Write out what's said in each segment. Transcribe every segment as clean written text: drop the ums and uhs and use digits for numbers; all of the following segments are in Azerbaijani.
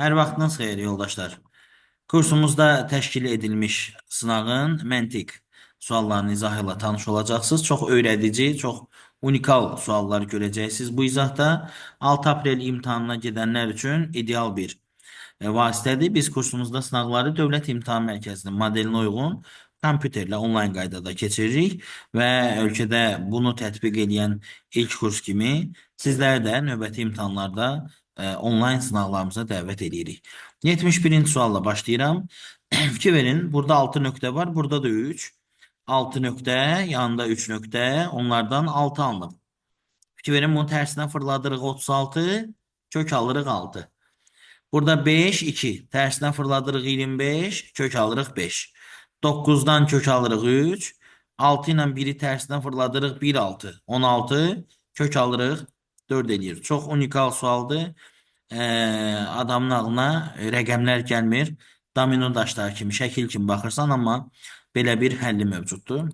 Hər vaxtınız xeyir yoldaşlar. Kursumuzda təşkil edilmiş sınağın məntiq suallarının izahı ilə tanış olacaqsınız. Çox öyrədici, çox unikal suallar görəcəksiniz bu izahda. 6 aprel imtahanına gedənlər üçün ideal bir vasitədir. Biz kursumuzda sınaqları Dövlət İmtahan Mərkəzinin modelinə uyğun kompüterlə onlayn qaydada keçiririk və ölkədə bunu tətbiq edən ilk kurs kimi sizləri də növbəti imtahanlarda onlayn sınaqlarımıza dəvət edirik. 71-ci sualla başlayıram. Fikir verin, burada 6 nöqtə var, burada da 3. 6 nöqtə, yanında 3 nöqtə, onlardan 6 alınıb. Fikir verin, bunu tərsinə fırladırıq 36, kök alırıq 6. Burada 5, 2, tərsinə fırladırıq 25, kök alırıq 5. 9-dan kök alırıq 3, 6 ilə 1-i tərsinə fırladırıq 1, 6, 16, kök alırıq 4 eləyir. Çox unikal sualdır. Adamın ağlına rəqəmlər gəlmir. Domino daşları kimi, şəkil kimi baxırsan, amma belə bir həlli mövcuddur.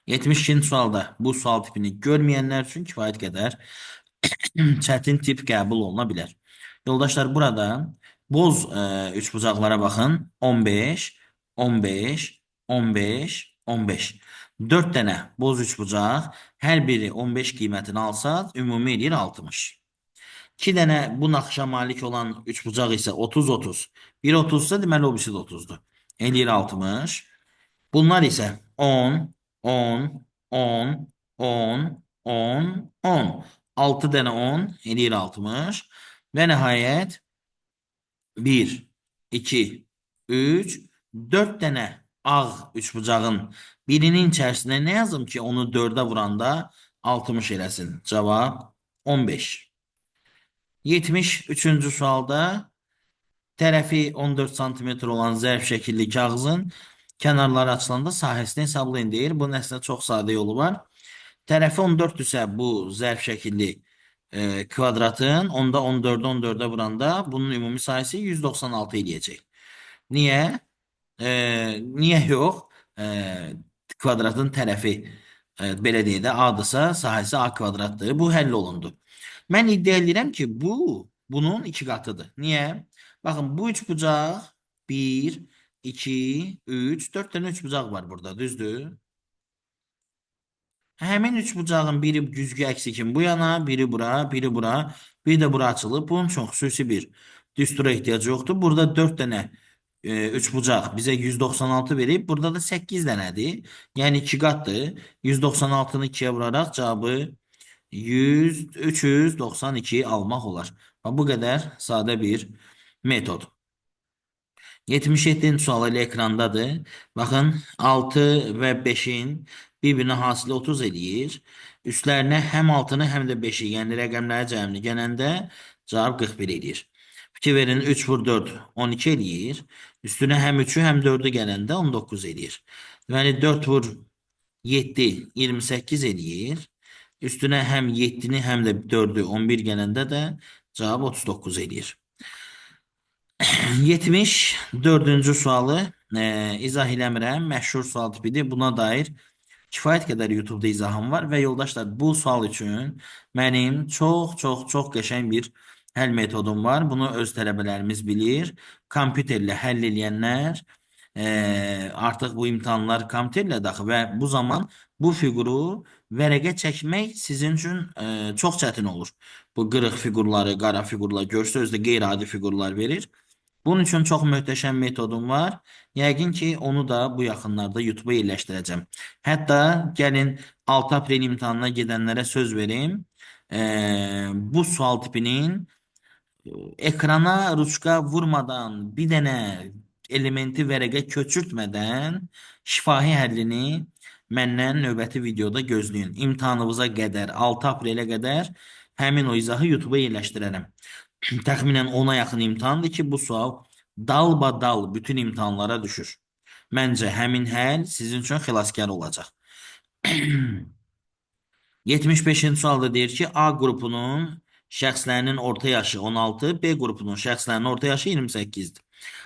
72-ci sualda bu sual tipini görməyənlər üçün kifayət qədər çətin tip qəbul oluna bilər. Yoldaşlar, burada boz üçbucaqlara baxın. 15, 15, 15, 15. 4 dənə boz üçbucaq, hər biri 15 qiymətini alsa, ümumi eləyir 60. 2 dənə bu naxışa malik olan üçbucaq isə 30, 30. 1 30 ise deməli o birisi də 30-dur. Eləyir 60. Bunlar isə 10, 10, 10, 10, 10, 10. 6 dənə 10 eləyir 60. Və nəhayət 1, 2, 3, 4 dənə ağ üçbucağın birinin içərisində nə yazım ki, onu 4-ə vuranda 60 eləsin? Cavab 15. 73-cü sualda tərəfi 14 sm olan zərf şəkilli kağızın kənarları açılanda sahəsini hesablayın deyir. Bunun əslində çox sadə yolu var. Tərəfi 14 isə bu zərf şəkilli kvadratın, onda 14-ü 14-ə vuranda bunun ümumi sahəsi 196 eləyəcək. Niyə? Niyə yox? Kvadratın tərəfi belə deyək də A-dırsa sahəsi A kvadratdır. Bu həll olundu. Mən iddia edirəm ki, bu bunun iki qatıdır. Niyə? Baxın, bu üçbucaq 1, 2, 3, 4 dənə üçbucaq var burada, düzdür? Həmin üçbucağın biri güzgü əksi kimi bu yana, biri bura, biri bura, bir də bura açılıb. Bunun üçün xüsusi bir düstura ehtiyacı yoxdur. Burada 4 dənə üçbucaq bizə 196 verib. Burada da 8 dənədir. Yəni 2 qatdır. 196-nı 2-yə vuraraq cavabı 392 almaq olar. Bu qədər sadə bir metod. 77-ci sual elə ekrandadır. Baxın, 6 və 5-in bir-birinə hasili 30 eləyir. Üstlərinə həm 6-nı, həm də 5-i, yəni rəqəmləri cəmini gələndə cavab 41 eləyir. Fikir verin, 3 vur 4, 12 eləyir. Üstünə həm 3-ü, həm 4-ü gələndə 19 eləyir. Deməli, 4 vur 7, 28 eləyir. Üstünə həm 7-ni, həm də 4-ü 11 gələndə də cavab 39 eləyir. 74-cü sualı izah eləmirəm. Məşhur sual tipidir. Buna dair kifayət qədər YouTube-da izahım var və yoldaşlar, bu sual üçün mənim çox, çox, çox qəşəng bir həll metodum var. Bunu öz tələbələrimiz bilir. Kompüterlə həll eləyənlər artıq bu imtahanlar kompüterlə daxil və bu zaman bu fiquru vərəqə çəkmək sizin üçün çox çətin olur. Bu qırıq fiqurları, qara fiqurlar görsə, özü də qeyri-adi fiqurlar verir. Bunun üçün çox möhtəşəm metodum var. Yəqin ki, onu da bu yaxınlarda YouTube-a yerləşdirəcəm. Hətta gəlin 6 aprel imtahanına gedənlərə söz verim. Bu sual tipinin ekrana ruçka vurmadan, bir dənə elementi vərəqə köçürtmədən şifahi həllini məndən növbəti videoda gözləyin. İmtahanınıza qədər, 6 aprelə qədər həmin o izahı YouTube-a yerləşdirərəm. Təxminən 10-a yaxın imtahandır ki, bu sual dalbadal bütün imtahanlara düşür. Məncə həmin həll sizin üçün xilaskar olacaq. 75-ci sualda deyir ki, A qrupunun şəxslərinin orta yaşı 16, B qrupunun şəxslərinin orta yaşı 28-dir.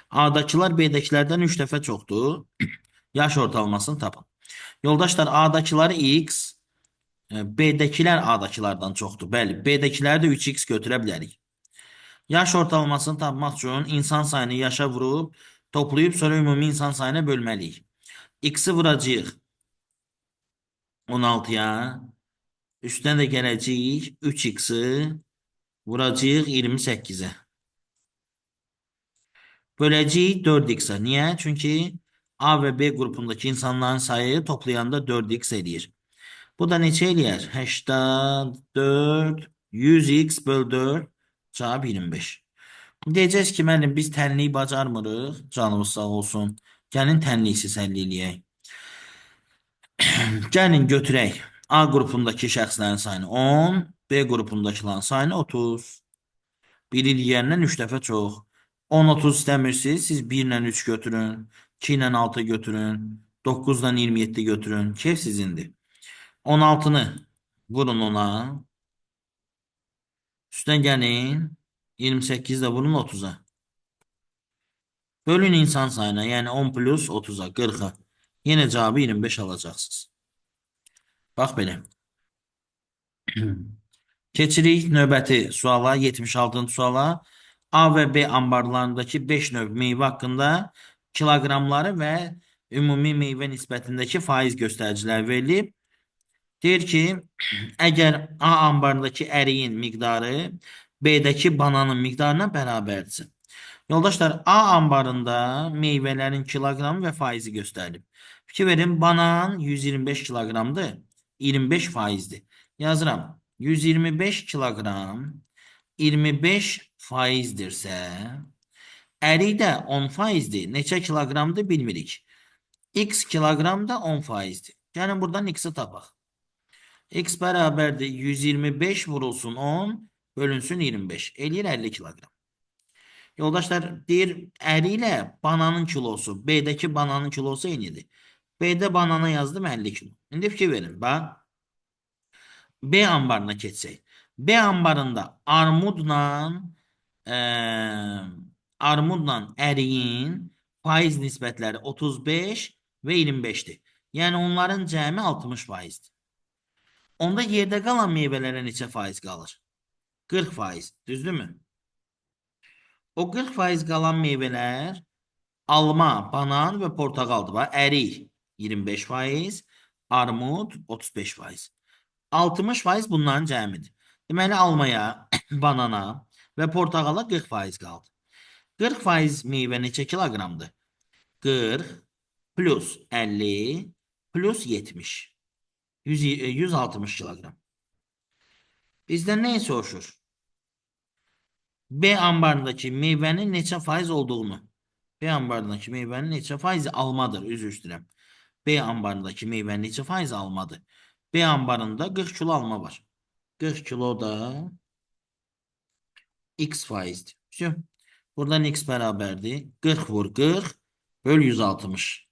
A-dakılar B-dəkilərdən 3 dəfə çoxdur. Yaş ortalamasını tapın. Yoldaşlar, A-dakıları X, B-dəkilər A-dakılardan çoxdur. Bəli, B-dəkiləri də 3X götürə bilərik. Yaş ortalamasını tapmaq üçün insan sayını yaşa vurub, toplayıb sonra ümumi insan sayına bölməliyik. X-i vuracağıq 16-ya. Üstünə də gələcəyik 3x-i vuracağıq 28-ə. Böləcəyik 4x-ə. Niyə? Çünki A və B qrupundakı insanların sayı toplayanda 4x eləyir. Bu da neçə eləyər? 84, 100x böl 4, cavab 25. Deyəcəksiniz ki, müəllim, biz tənlik bacarmırıq. Canımız sağ olsun. Gəlin tənliksiz həll eləyək. Gəlin götürək. A qrupundakı şəxslərin sayını 10, B qrupundakıların sayını 30. Biri digərindən 3 dəfə çox. 10-30 istəmirsiniz, siz 1 ilə 3 götürün, 2 ilə 6 götürün, 9 ilə 27 götürün. Keyf sizindir. 16-nı vurun ona. Üstünə gəlin. 28 də vurun 30-a. Bölün insan sayına, yəni 10 plus 30-a, 40-a. Yenə cavabı 25 alacaqsınız. Bax belə. Keçirik növbəti suala, 76-cı suala. A və B ambarlarındakı 5 növ meyvə haqqında kiloqramları və ümumi meyvə nisbətindəki faiz göstəricilər verilib. Deyir ki, əgər A ambarındakı əriyin miqdarı B-dəki bananın miqdarına bərabərdirsə. Yoldaşlar, A ambarında meyvələrin kiloqramı və faizi göstərilib. Fikir verin, banan 125 kiloqramdır, 25 faizdir. Yazıram, 125 kiloqram 25 faizdirsə, ərik də 10 faizdir. Neçə kiloqramdır bilmirik. X kiloqram da 10 faizdir. Gəlin buradan X-i tapaq. X bərabərdir 125 vurulsun 10, bölünsün 25. Eləyir 50 kiloqram. Yoldaşlar, deyir, əri ilə bananın kilosu, B-dəki bananın kilosu eynidir. B-də banana yazdım 50 kilo. İndi fikir verin, bax. B ambarına keçsək. B ambarında armudla əriyin faiz nisbətləri 35 və 25-dir. Yəni onların cəmi 60 faizdir. Onda yerdə qalan meyvələrə neçə faiz qalır? 40 faiz, düzdürmü? O 40 faiz qalan meyvələr alma, banan və portağaldır. Bax, ərik 25 faiz, armud 35 faiz. 60 faiz bunların cəmidir. Deməli, almaya, banana və portağala 40 faiz qaldı. 40 faiz meyvə neçə kiloqramdır? 40 plus 50 plus 70. 160 kiloqram. Bizdən nəyi soruşur? B ambarındakı meyvənin neçə faiz olduğunu. B ambarındakı meyvənin neçə faizi almadır. Üzr istəyirəm. B ambarındakı meyvənin neçə faizi almadır? B ambarında 40 kilo alma var. 40 kilo da X faizdir. Buradan X bərabərdir. 40 vur 40 böl 160.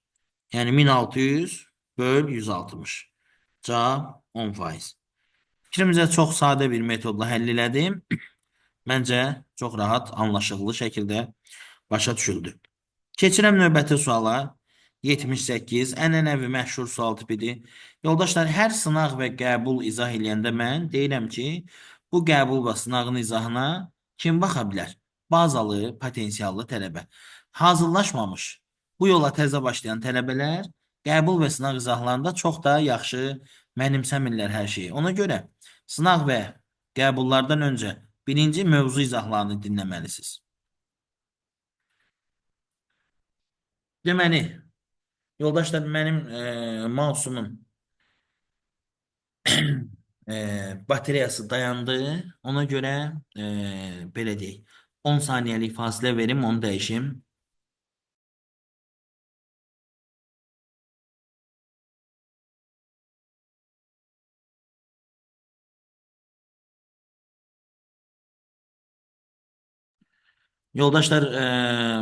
Yəni 1600 böl 160. Cavab 10 faiz. Fikrimizə çox sadə bir metodla həll elədim. Məncə çox rahat, anlaşıqlı şəkildə başa düşüldü. Keçirəm növbəti suala. 78. Ənənəvi məşhur sual tipidir. Yoldaşlar, hər sınaq və qəbul izah eləyəndə mən deyirəm ki, bu qəbul və sınağın izahına kim baxa bilər? Bazalı, potensiallı tələbə. Hazırlaşmamış, bu yola təzə başlayan tələbələr qəbul və sınaq izahlarında çox da yaxşı mənimsəmirlər hər şeyi. Ona görə sınaq və qəbullardan öncə birinci mövzu izahlarını dinləməlisiniz. Deməli, yoldaşlar, mənim mousumun bateriyası dayandı. Ona görə belə deyək, 10 saniyəlik fasilə verim, onu dəyişim. Yoldaşlar,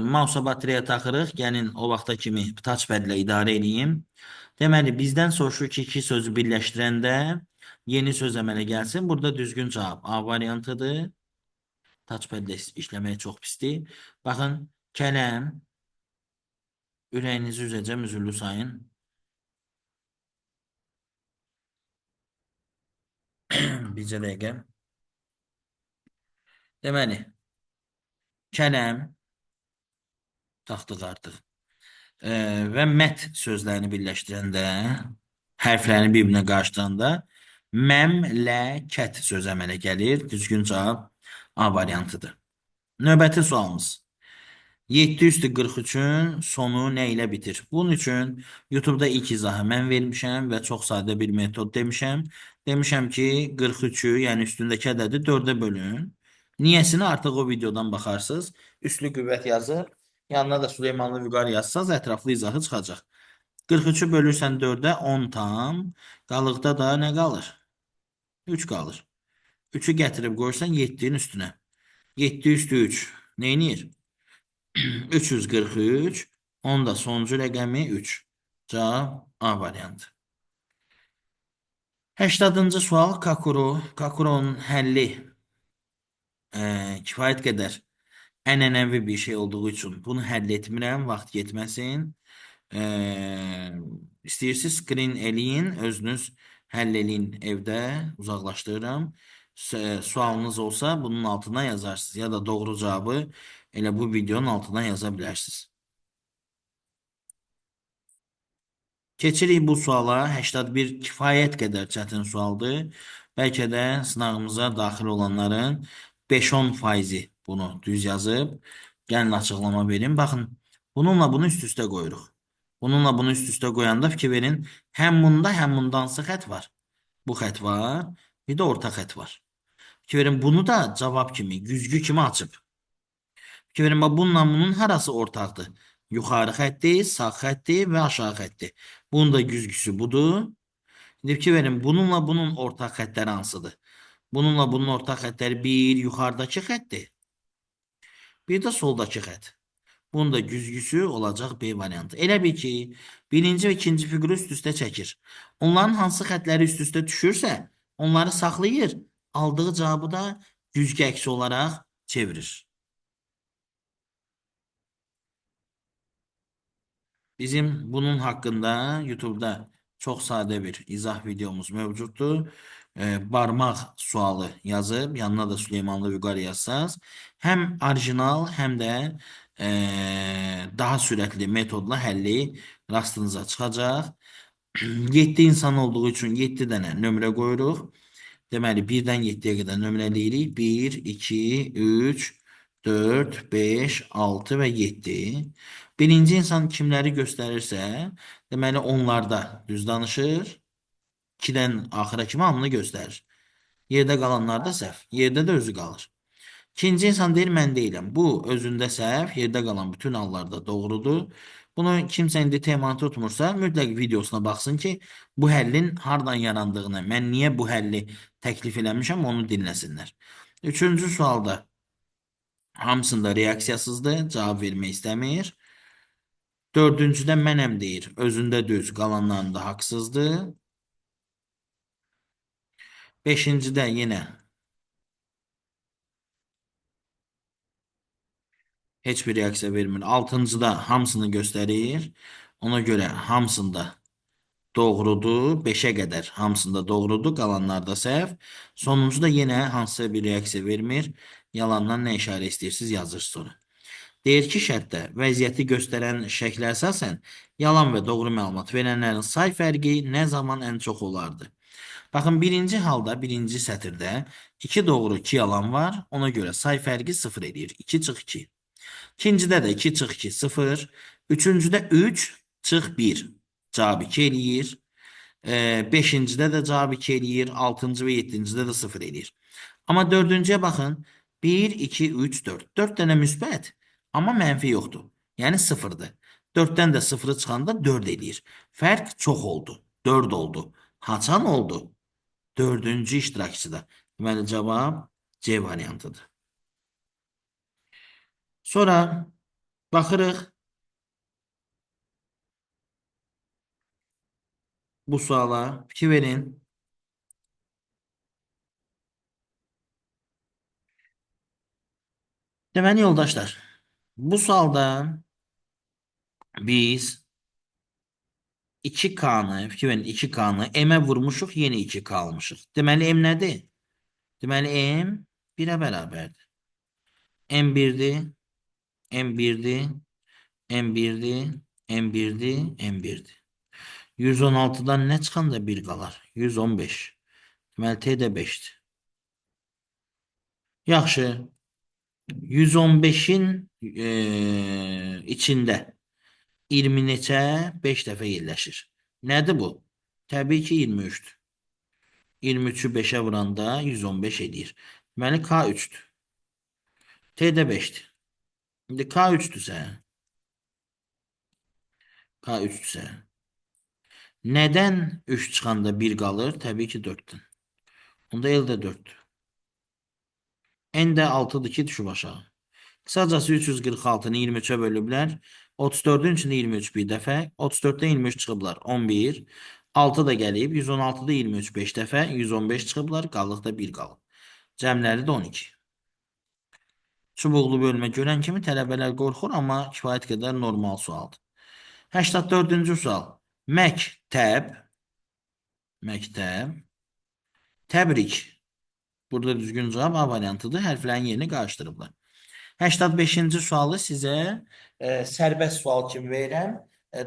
mousa batareya taxırıq. Gəlin o vaxta kimi touchpad ilə idarə edeyim. Deməli, bizdən soruşur ki, iki sözü birləşdirəndə yeni söz əmələ gəlsin. Burada düzgün cavab A variantıdır. Touchpad ilə işləmək çox pisdir. Baxın, kələm, ürəyinizi üzəcəm, üzürlü sayın. Bircə dəqiqə. Deməli, Kələm taxtıq artıq. Və mət sözlərini birləşdirəndə, hərflərini bir-birinə qarışdıranda məmləkət sözü əmələ gəlir. Düzgün cavab A variantıdır. Növbəti sualımız. 7 üstü 43-ün sonu nə ilə bitir? Bunun üçün YouTube'da ilk izahı mən vermişəm və çox sadə bir metod demişəm. Demişəm ki, 43-ü, yəni üstündəki ədədi 4-ə bölün. Niyəsini artıq o videodan baxarsınız. Üslü qüvvət yazıb, yanına da Süleymanlı Vüqar yazsanız ətraflı izahı çıxacaq. 43-ü bölürsən 4-ə 10 tam, qalıqda da nə qalır? 3 qalır. 3-ü gətirib qoyursan 7-nin üstünə. 7 üstü 3 neynir? 343, onda sonuncu rəqəmi 3. Cavab A variantı. 80-cı sual Kakuro. Kakuronun həlli kifayət qədər ənənəvi bir şey olduğu üçün bunu həll etmirəm, vaxt getməsin. İstəyirsiniz screen eləyin, özünüz həll eləyin evdə, uzaqlaşdırıram. Sualınız olsa bunun altına yazarsınız ya da doğru cavabı elə bu videonun altına yaza bilərsiniz. Keçirik bu suala. 81 kifayət qədər çətin sualdır. Bəlkə də sınağımıza daxil olanların 5-10 faizi bunu düz yazıb. Gəlin açıqlama verin. Baxın, bununla bunu üst üstə qoyuruq. Bununla bunu üst üstə qoyanda fikir verin, həm bunda, həm bunda hansı xətt var? Bu xətt var, bir də orta xətt var. Fikir verin, bunu da cavab kimi, güzgü kimi açıb. Fikir verin, bax, bununla bunun harası ortaqdır? Yuxarı xətti, sağ xətti və aşağı xətti. Bunun da güzgüsü budur. İndi fikir verin, bununla bunun ortaq xəttləri hansıdır? Bununla bunun ortaq xəttləri bir yuxarıdakı xətti, bir də soldakı xətt. Bunun da güzgüsü olacaq B variantı. Elə bil ki, birinci və ikinci fiquru üst üstə çəkir. Onların hansı xəttləri üst üstə düşürsə, onları saxlayır. Aldığı cavabı da güzgü əksi olaraq çevirir. Bizim bunun haqqında YouTube'da çox sadə bir izah videomuz mövcuddur. Barmaq sualı yazıb, yanına da Süleymanlı Vüqar yazsanız, həm orijinal, həm də daha sürətli metodla həlli rastınıza çıxacaq. 7 insan olduğu üçün 7 dənə nömrə qoyuruq. Deməli, 1-dən 7-yə qədər nömrələyirik. 1, 2, 3, 4, 5, 6 və 7. Birinci insan kimləri göstərirsə, deməli, onlarda düz danışır. 2-dən axıra kimi hamını göstərir. Yerdə qalanlar da səhv. Yerdə də özü qalır. İkinci insan deyir, mən deyiləm. Bu, özündə səhv, yerdə qalan bütün hallarda doğrudur. Bunu kimsə indi temanı tutmursa, mütləq videosuna baxsın ki, bu həllin hardan yarandığını, mən niyə bu həlli təklif eləmişəm, onu dinləsinlər. Üçüncü sualda hamısında reaksiyasızdır, cavab vermək istəmir. Dördüncüdə mənəm deyir, özündə düz, qalanlarında haqsızdır. Beşincidə yenə heç bir reaksiya vermir. Altıncıda hamısını göstərir. Ona görə hamısında doğrudur. 5-ə qədər hamısında doğrudur. Qalanlarda səhv. Sonuncu da yenə hansısa bir reaksiya vermir. Yalandan nə işarə istəyirsiniz yazırsınız sonra. Deyir ki, şərtdə vəziyyəti göstərən şəklə əsasən yalan və doğru məlumat verənlərin say fərqi nə zaman ən çox olardı? Baxın, birinci halda, birinci sətirdə 2 doğru, 2 yalan var. Ona görə say fərqi 0 eləyir. 2 çıx 2. İkincidə də 2 çıx 2, 0. Üçüncüdə 3 çıx 1. Cavab 2 eləyir. Beşincidə də cavab 2 eləyir. Altıncı və yeddincidə də 0 eləyir. Amma dördüncüyə baxın. 1, 2, 3, 4. 4 dənə müsbət, amma mənfi yoxdur. Yəni 0-dır. 4-dən də 0-ı çıxanda 4 eləyir. Fərq çox oldu. 4 oldu. Haçan oldu? Dördüncü iştirakçıda. Deməli, cavab C variantıdır. Sonra baxırıq bu suala. Fikir verin. Deməli, yoldaşlar, bu sualda biz 2K'nı, fikir verin, 2K'nı M-ə vurmuşuq, yenə 2K almışıq. Deməli, M nədir? Deməli, M 1-ə bərabərdir. M 1-dir. M1-dir, M1-dir, M1-dir, M1-dir. 116-dan nə çıxanda 1 qalar? 115. Deməli, T də 5-dir. Yaxşı. 115-in içində 20 neçə 5 dəfə yerləşir. Nədir bu? Təbii ki, 23-dür. 23-ü 5-ə vuranda 115 eləyir. Deməli, K 3-dür. T də 5-dir. İndi K 3-dürsə, K 3-dürsə, nədən 3 çıxanda 1 qalır? Təbii ki, 4-dən. Onda L də 4-dür. N də 6-dır ki, düşüb aşağı. Qısacası 346-nı 23-ə bölüblər. 34-ün içində 23 bir dəfə. 34-dən 23 çıxıblar. 11. 6 da gəlib. 116-da 23 5 dəfə. 115 çıxıblar. Qalıqda 1 qalıb. Cəmləri də 12. Çubuqlu bölmə görən kimi tələbələr qorxur, amma kifayət qədər normal sualdır. 84-cü sual. Məktəb, məktəb, təbrik. Burada düzgün cavab A variantıdır. Hərflərin yerini qarışdırıblar. 85-ci sualı sizə sərbəst sual kimi verirəm.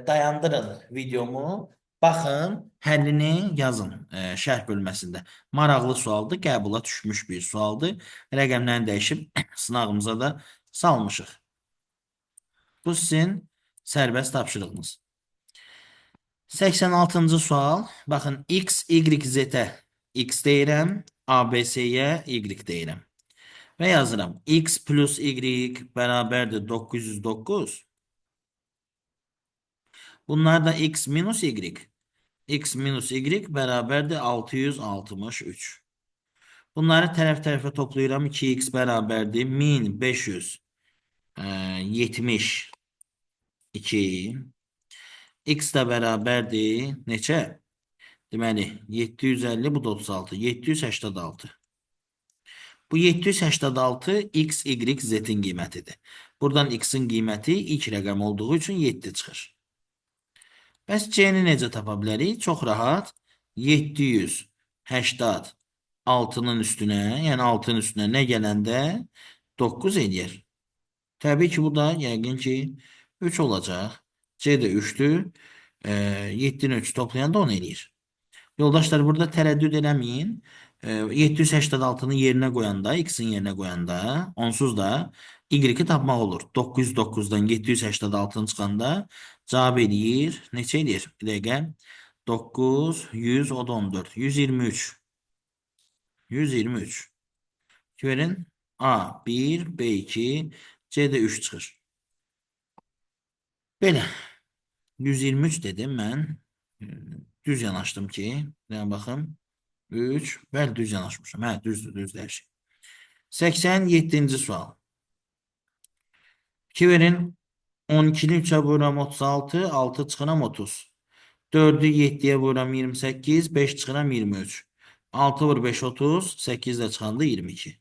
Dayandırın videomu. Baxın, həllini yazın şərh bölməsində. Maraqlı sualdır, qəbula düşmüş bir sualdır. Rəqəmlərini dəyişib sınağımıza da salmışıq. Bu sizin sərbəst tapşırığınız. 86-cı sual. Baxın, X, Y, Z-ə X deyirəm, A, B, C-yə Y deyirəm. Və yazıram. X plus Y bərabərdir 909. Bunlar da X minus Y. X minus Y bərabərdir 663. Bunları tərəf tərəfə toplayıram. 2x bərabərdir 1572. X də bərabərdir neçə? Deməli, 750, bu da 36. 786. Bu 786 X, Y, Z-in qiymətidir. Buradan X-in qiyməti ilk rəqəm olduğu üçün 7 çıxır. Bəs C-ni necə tapa bilərik? Çox rahat. 786-nın üstünə, yəni 6-nın üstünə nə gələndə 9 eləyər. Təbii ki, bu da yəqin ki 3 olacaq. C də 3-dür. 7-ni 3 toplayanda 10 eləyir. Yoldaşlar, burada tərəddüd eləməyin. 786-nı yerinə qoyanda, X-in yerinə qoyanda, onsuz da Y-i tapmaq olur. 909-dan 786-nı çıxanda cavab eləyir. Neçə eləyir? Bir dəqiqə. 9, 100, o da 14. 123. 123. Verin. A 1, B 2, C də 3 çıxır. Belə. 123 dedim mən. Düz yanaşdım ki. Bir dənə baxım. 3. Bəli, düz yanaşmışam. Hə, düzdür, düzdür hər şey. 87-ci sual. 2 verin. 12-ni 3-ə vururam 36, 6 çıxıram 30. 4-ü 7-yə vururam 28, 5 çıxıram 23. 6 vur 5 30, 8 də çıxanda 22.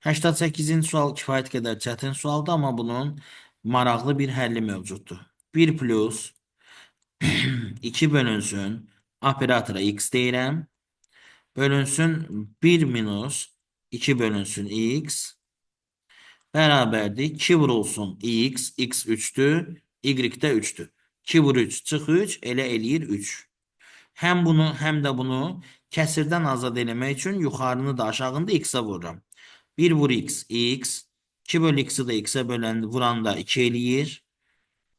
88-ci sual kifayət qədər çətin sualdır, amma bunun maraqlı bir həlli mövcuddur. 1 plus 2 bölünsün, operatora x deyirəm. Bölünsün 1 minus 2 bölünsün x bərabərdir. 2 vurulsun x, x 3-dür, y də 3-dür. 2 vur 3 çıx 3, elə eləyir 3. Həm bunu, həm də bunu kəsirdən azad eləmək üçün yuxarını da aşağını da x-ə vururam. 1 vur x, x. 2 bölü x-i də x-ə bölən vuranda 2 eləyir.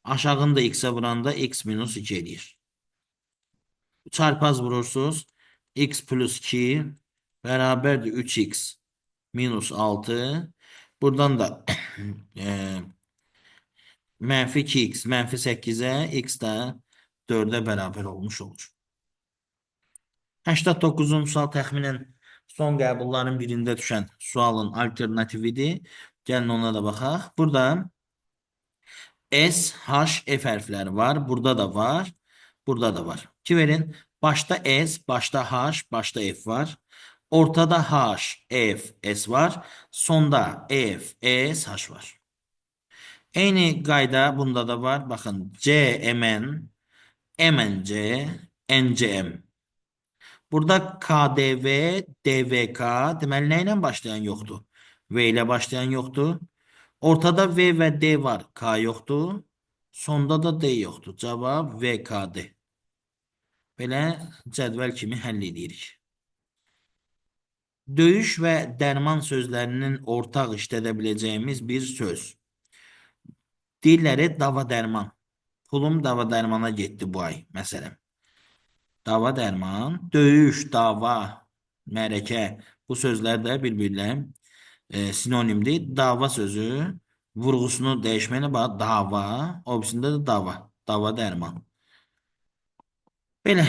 Aşağını da x-ə vuranda x minus 2 eləyir. Çarpaz vurursunuz. X plus 2 bərabərdir 3x minus 6. Buradan da mənfi 2x mənfi 8-ə x də 4-ə bərabər olmuş olur. 89-cu sual təxminən son qəbulların birində düşən sualın alternatividir. Gəlin ona da baxaq. Burada S, H, F hərfləri var. Burada da var. Burada da var. 2 verin. Başda S, başda H, başda F var. Ortada H, F, S var. Sonda F, S, H var. Eyni qayda bunda da var. Baxın C, M, N, M, N, C, N, C, M. Burada K, D, V, D, V, K. Deməli, nə ilə başlayan yoxdur? V ilə başlayan yoxdur. Ortada V və D var, K yoxdur. Sonda da D yoxdur. Cavab VKD. Belə cədvəl kimi həll edirik. Döyüş və dərman sözlərinin ortaq işlədə biləcəyimiz bir söz. Deyirlər dava dərman. Pulum dava dərmana getdi bu ay, məsələn. Dava dərman, döyüş, dava, mərəkə. Bu sözlər də bir-birinə sinonimdir. Dava sözü vurğusunu dəyişməklə bax, dava, o birisində də dava, dava dərman. Belə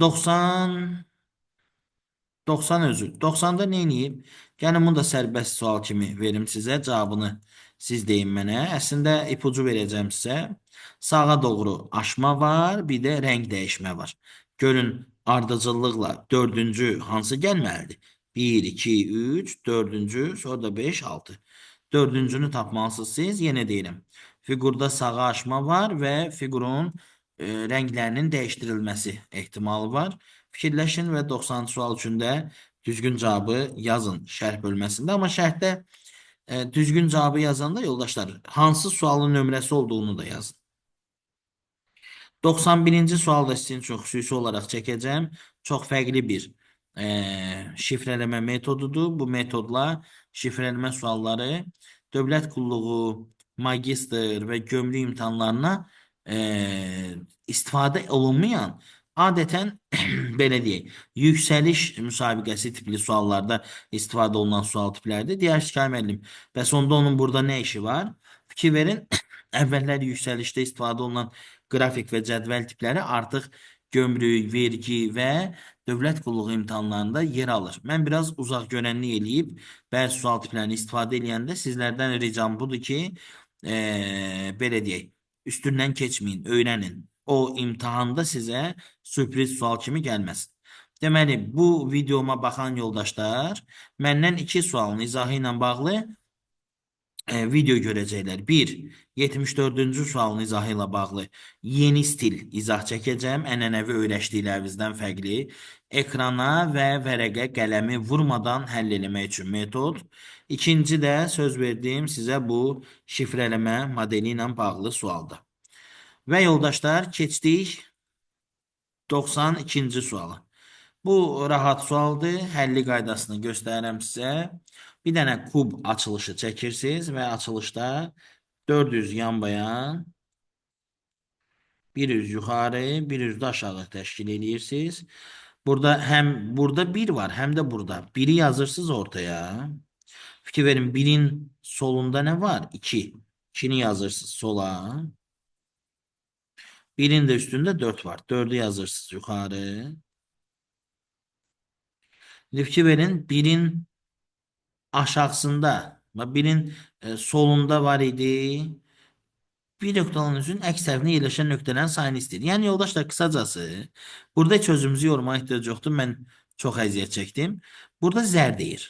90 90 özü. 90-da nə eləyib? Gəlin bunu da sərbəst sual kimi verim sizə. Cavabını siz deyin mənə. Əslində ipucu verəcəm sizə. Sağa doğru aşma var, bir də rəng dəyişmə var. Görün ardıcıllıqla dördüncü hansı gəlməlidir? 1, 2, 3, dördüncü, sonra da 5, 6. Dördüncünü tapmalısınız siz. Yenə deyirəm. Fiqurda sağa aşma var və fiqurun rənglərinin dəyişdirilməsi ehtimalı var. Fikirləşin və 90-cı sual üçün də düzgün cavabı yazın şərh bölməsində. Amma şərhdə düzgün cavabı yazanda yoldaşlar hansı sualın nömrəsi olduğunu da yazın. 91-ci sual da sizin üçün xüsusi olaraq çəkəcəm. Çox fərqli bir şifrələmə metodudur. Bu metodla şifrələmə sualları dövlət qulluğu, magistr və gömrük imtahanlarına istifadə olunmayan adətən belə deyək, yüksəliş müsabiqəsi tipli suallarda istifadə olunan sual tipləridir. Deyər ki, müəllim, bəs onda onun burada nə işi var? Fikir verin, əvvəllər yüksəlişdə istifadə olunan qrafik və cədvəl tipləri artıq gömrük, vergi və dövlət qulluğu imtahanlarında yer alır. Mən biraz uzaq görənlik eləyib bəzi sual tiplərini istifadə eləyəndə sizlərdən ricam budur ki, belə deyək, üstündən keçməyin, öyrənin. O imtahanda sizə sürpriz sual kimi gəlməsin. Deməli, bu videoma baxan yoldaşlar məndən iki sualın izahı ilə bağlı video görəcəklər. 1. 74-cü sualın izahı ilə bağlı yeni stil izah çəkəcəm. Ənənəvi öyrəşdiklərinizdən fərqli. Ekrana və vərəqə qələmi vurmadan həll eləmək üçün metod. İkinci də söz verdiyim sizə bu şifrələmə modeli ilə bağlı sualdır. Və yoldaşlar, keçdik 92-ci suala. Bu rahat sualdır. Həlli qaydasını göstərirəm sizə. Bir dənə kub açılışı çəkirsiniz və açılışda 400 yan bayan, 100 yuxarı, 100 də aşağı təşkil edirsiniz. Burada həm burada 1 var, həm də burada. 1-i yazırsınız ortaya. Fikir verin, 1-in solunda nə var? 2. 2-ni yazırsınız sola. 1-in də üstündə 4 var. 4-ü yazırsınız yuxarı. İndi fikir verin, 1-in aşağısında, 1-in solunda var idi. Bir nöqtanın üzün əks tərəfinə yerləşən nöqtələrin sayını istəyir. Yəni yoldaşlar, qısacası, burada heç özümüzü yormağa ehtiyac yoxdur. Mən çox əziyyət çəkdim. Burada zər deyir.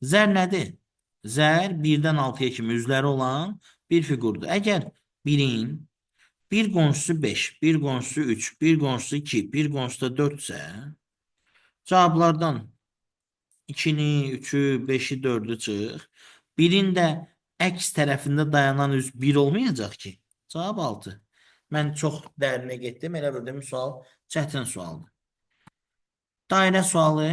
Zər nədir? Zər 1-dən 6-ya kimi üzləri olan bir fiqurdur. Əgər 1-in bir qonşusu 5, bir qonşusu 3, bir qonşusu 2, bir qonşusu da 4 isə cavablardan 2-ni, 3-ü, 5-i, 4-ü çıx. 1-in də əks tərəfində dayanan üz 1 olmayacaq ki. Cavab 6. Mən çox dərinə getdim. Elə bildim sual çətin sualdır. Dairə sualı.